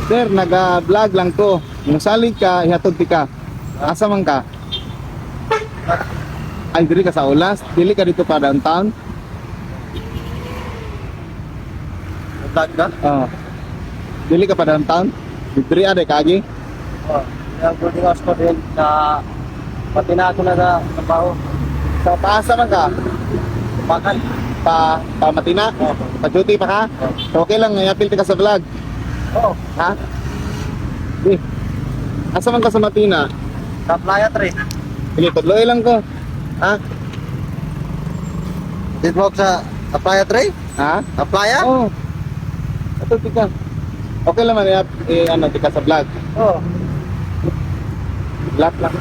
Sir, naga-vlog lang ko. Musalig ka, ihatod ti ka. Asa man ka? Ay, diri ka sa Ulas. Dili ka dito pa downtown. Vlog ka? Oh. Dili ka pa downtown. Diri ade kaagi. Oo. Yung boarding house ko din sa pati na ako na sa trabaho. Sa paasa man ka? Bakal. Pa, pa Matina? Oo. Pa duty pa ka? Oo. So, okay lang, iapil ti ka sa vlog. Oo. Ha? Di. Asa man ka sa Matina? Sa Playa 3. Sige, tudloy lang ko. Ha? Dito ako sa Playa 3? Ha? Sa Playa? Oo. Ito, tika. Okay lang man, eh, ano, tika sa vlog. Oo. Vlog lang.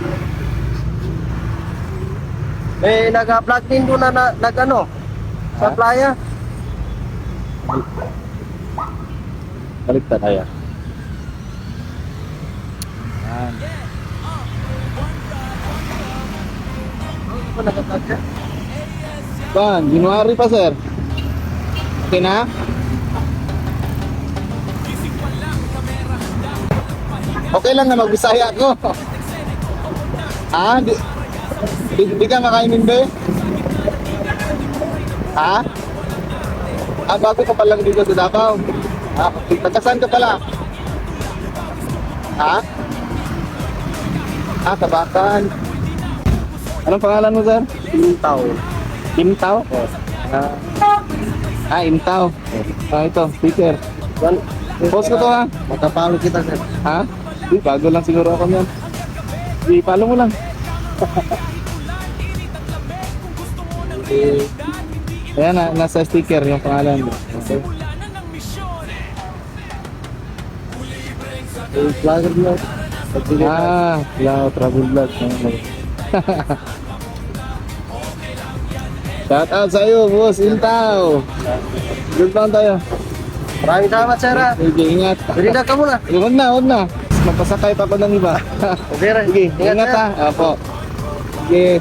Eh, nag-vlog din doon na nag-ano. Sa Ha? Playa. Baliktad, ayan. Yan. Ano nag-vlog ka? Ban, January pa, sir. Okay na? Okay lang na magbisaya ako. Ha? Di ka makainin be? Ha? Ah, bago ka pa lang dito sa Davao. Ah, taga saan ka pala? Ha? Ah, Tabakan. Anong pangalan mo, sir? Tao. Imtaw? Ah, ah Imtaw. Ah, ito, speaker. Post ko to ha. Makapalo kita, sir. Ha? Di, bago lang siguro ako niyan. Di, follow mo lang. Eh, Ayan na, nasa sticker yung pangalan mo. Okay. eh, vlogger mo. Pagbigay ka. Ah, Lao Travel Vlog. Shout out sa iyo, boss Intaw. Good lang tayo. Maraming salamat, sir, ah. Sige, ingat. Dili na ka muna. Huwag na, huwag na. Magpasakay pa ako ng iba. Sir, Sige, ingat sir. ha. Apo. Sige.